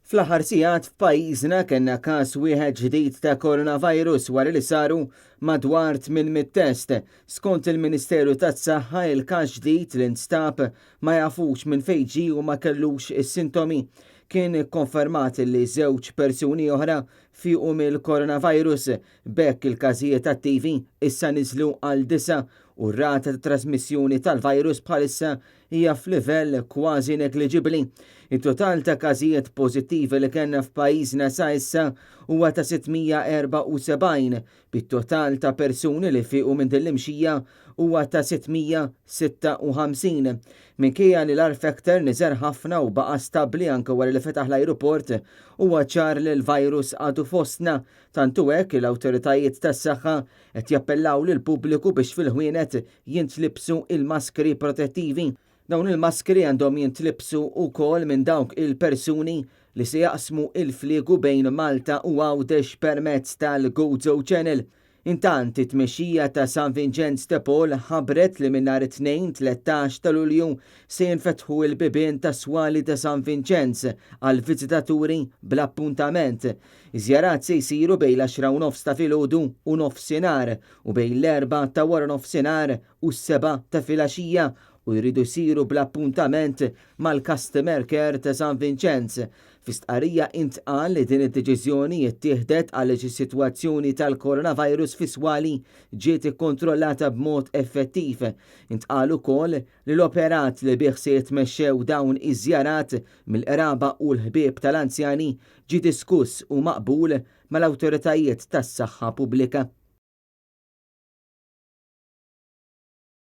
Fl-aħħar sigħat f'pajjiżna kellna każ wieħed ġdid ta' coronavirus wara li saru madwar 800 test. Skont il-Ministeru tas-Saħħa il-każ ġdid li nstab ma jafux minn fejn ġie u ma kellux is-sintomi. Kien ikkonfermat li żewġ persuni oħra fiequ mill-coronavirus b'hekk il-każijiet attivi issa niżlu għal disa' u r-rata ta' trasmissjoni tal-virus bħalissa hija f'livell kważi negliġibbli. It-total ta' każijiet pożittivi li kellna f'pajjiżna sa issa huwa ta' 674, bit-total ta' persuni li fiequ minn din l-imxija huwa ta' 656. Minkejja li l-R factor niżel ħafna u baqa' stabbli anke wara li fetaħ l-ajruport, huwa ċar li l-virus għadu fostna. Tant hu hekk li l-awtoritajiet tas-saħħa qed jappellaw lill-pubbliku biex fil-ħwienet jintlibsu il-maskri protettivi. Dawn il-maskri għandhom jintlibsu wkoll minn dawk il-persuni li se jaqsmu il-fliegu bejn Malta u Għawdex permezz tal-Gozo Channel. Intant, it-tmexxija ta' San Vinċenz de Paul ħabbret li minn nhar it-Tnejn 13 ta' Lulju se jinfetħu l-bibien tas-swali ta' San Vinċenz għall-viżitaturi bl-appuntament. Iż-żjarat se jsiru bejn l-għaxra u nofs ta' filgħodu u nofsinhar u bejn l-erbgħa ta' waranofsinhar u s-sebgħa ta' filgħaxija u jridu jsiru bl-appuntament mal-Customer Care ta' San Vinċenz. Fi stqarrija intqal li din id-deċiżjoni ttieħdet għaliex is-sitwazzjoni tal-coronavirus fis-swali ġiet ikkontrollata b'mod effettiv. Intqal ukoll li l-operat li bih se jitmexxew dawn iż-żjarat mill-qraba u l-ħbieb tal-anzjani ġie diskuss u maqbul mal-awtoritajiet tas-saħħa pubblika.